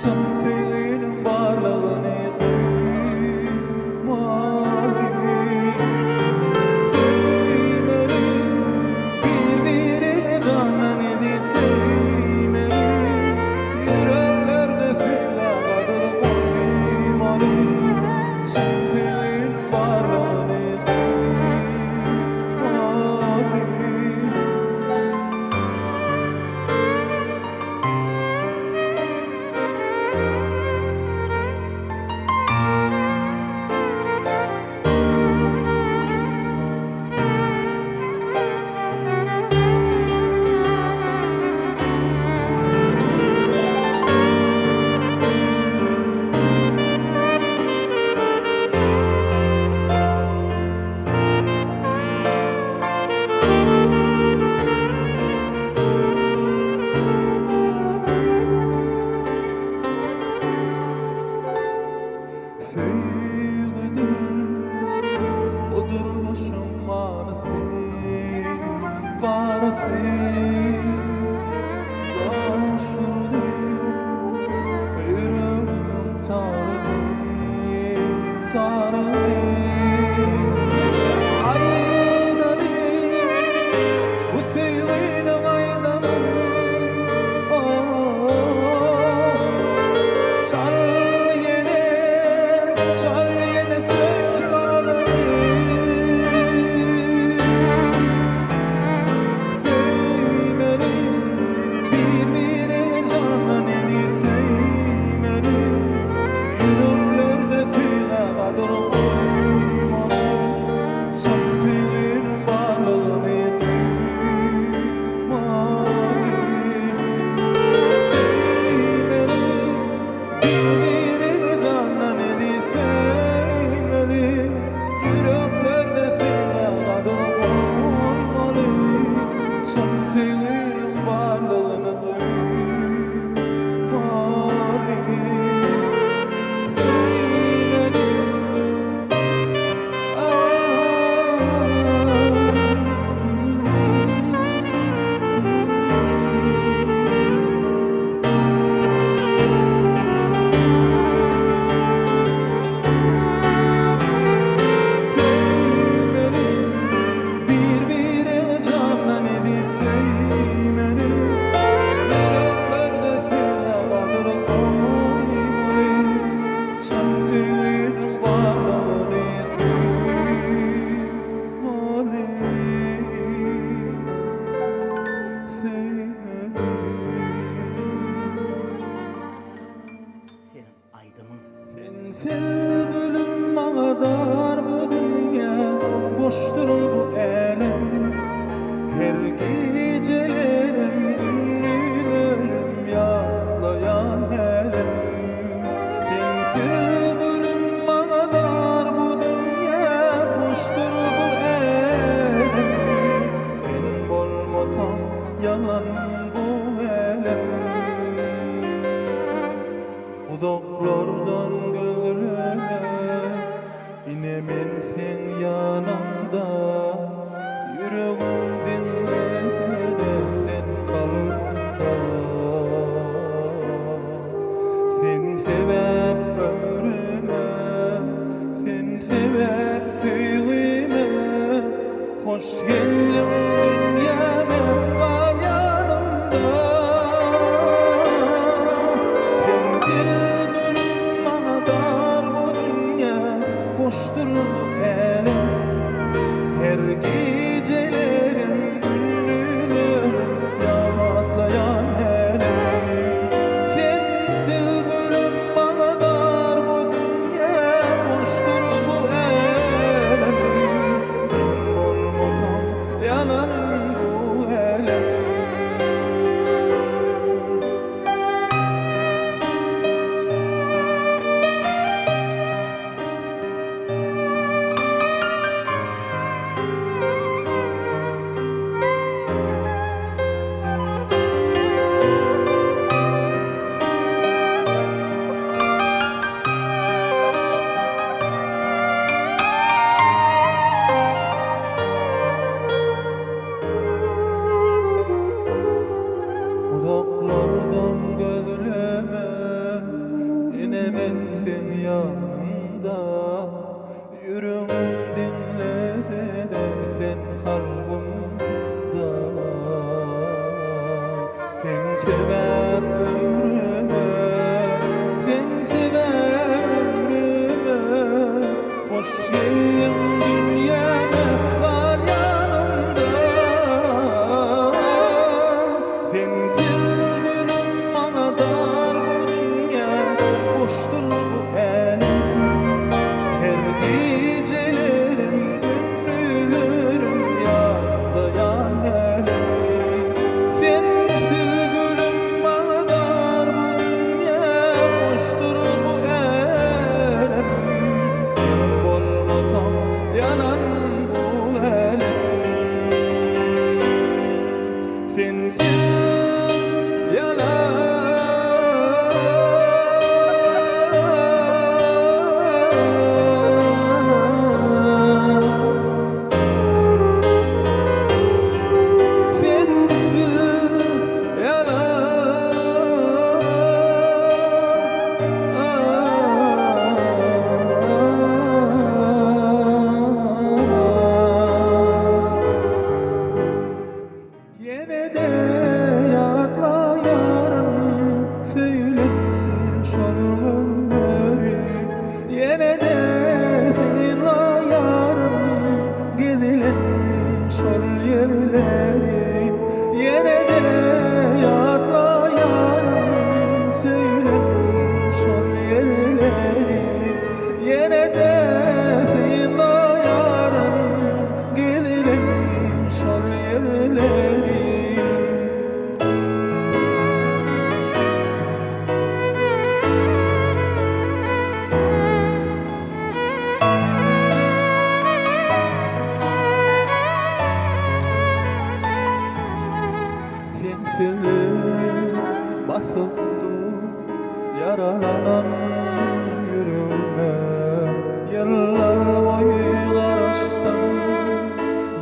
Çyn söýginiň barlygyny duýmaly. Söýmeli, bir-biregi jandan eziz söýmeli. Ýüreklerde söýgä gadyr goýmaly. Çyn söýginiň barlygyny duýmaly. Söýgüdir bu durmuşyň manysy, barysy Joşurdy ýüregimiň taryny, taryny Aýdaly bu söýginiň aýdamyn, oh, Çal ýene, çal ýene söýgi sazyny. Söýmeli, bir-biregi jandan eziz söýmeli, Ýüreklerde söýgä gadyr goýmaly, Çyn söýginiň barlygyny duýmaly. Söýmeli, bir-biregi jandan eziz söýmeli, Ýüreklerde söýgä gadyr goýmaly, Çyn söýginiň barlygyny duýmaly. Söýmeli. Söýmeli, bir-biregi jandan eziz söýmeli, Ýüreklerde söýgä gadyr goýmaly, Çyn söýginiň barlygyny duýmaly. Söýmeli. Seniň aýdymyň. Sensiz gülüm maňa dar bu dünýä, boşdur bu älem. Her gijelerim gündizlerim ýatlaýan hälem. Sensiz gülüm maňa dar bu dünýä, boşdur bu älem. Sen bolmasaň ýalan bu älem. Uzaklardan gözleme, ine men seň ýanyňda. Ýüregim diňlesene sen kalbymda. Sen sebäp ömrüme, sen sebäp söýgime. Hoş geldiň dünýäme, gal ýanymda. Sensiz gülüm maňa dar bu dünýä, boşdur bu älem. Her gijelerim. Sen sebäp ömrüme, sen sebäp ömrüme, Hoş geldiň dünýäme, gal ýanymda. Sensiz günüm maňa dar bu dünýä, Boşdur bu älem. Her gijelerim, gündizlerim ýatlaýan hälem. Sensiz gülüm maňa dar bu dünýä, Boşdur bu älem. Sen bolmasaň ýalan bu älem. Sensiz ýalan. Sensiz ýalan. Ýene-de ýatlaýaryn söýülen şol günleri, Ýene-de synlaýaryn gezilen şol ýerleri, Ýene-de ýatlaýaryn söýülen şol ýerleri, Ýene-de synlaýaryn gezilen şol ýerleri. Sensiz basyp dur ýaralanan ýüregime, Ýyllar boýy garaşdym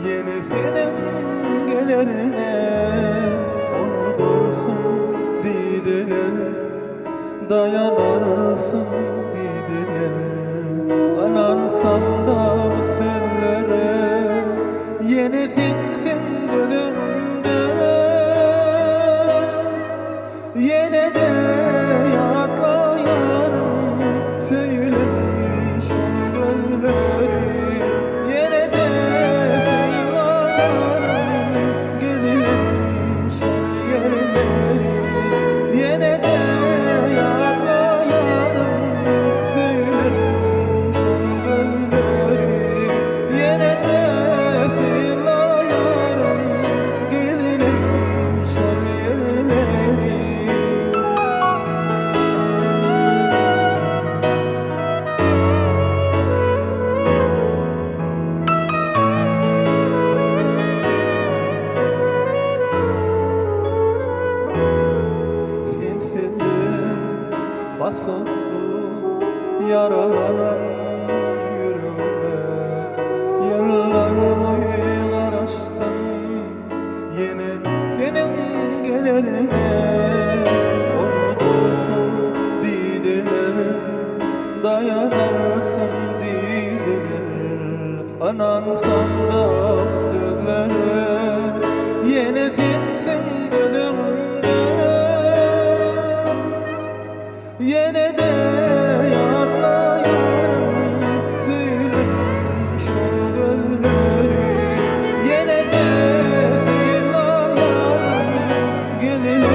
ýene seniň gelerine. Unudursyň diýdiler, daýanarsyň diýdiler. Ynansam-da bu sözlere, ýene sensiň göz öňümde. Ýene-de ýatlaýaryn söýülen şol gözleri, Ýene-de synlaýaryn gezilen şol ýerleri, Ýene-de ýatlaýaryn söýülen şol gözleri, Ýene-de synlaýaryn gezilen şol ýerleri. Sensizlik basyp dur ýaralanan ýüregime, Ýyllar boýy garaşdym ýene seniň gelerine. Unudursyň diýdiler, daýanarsyň diýdiler. Ynansam-da bu sözlere, ýene sensiň göz öňümde. Ýene-de ýatlaýaryn söýülen şol gözleri, Ýene-de synlaýaryn gezilen.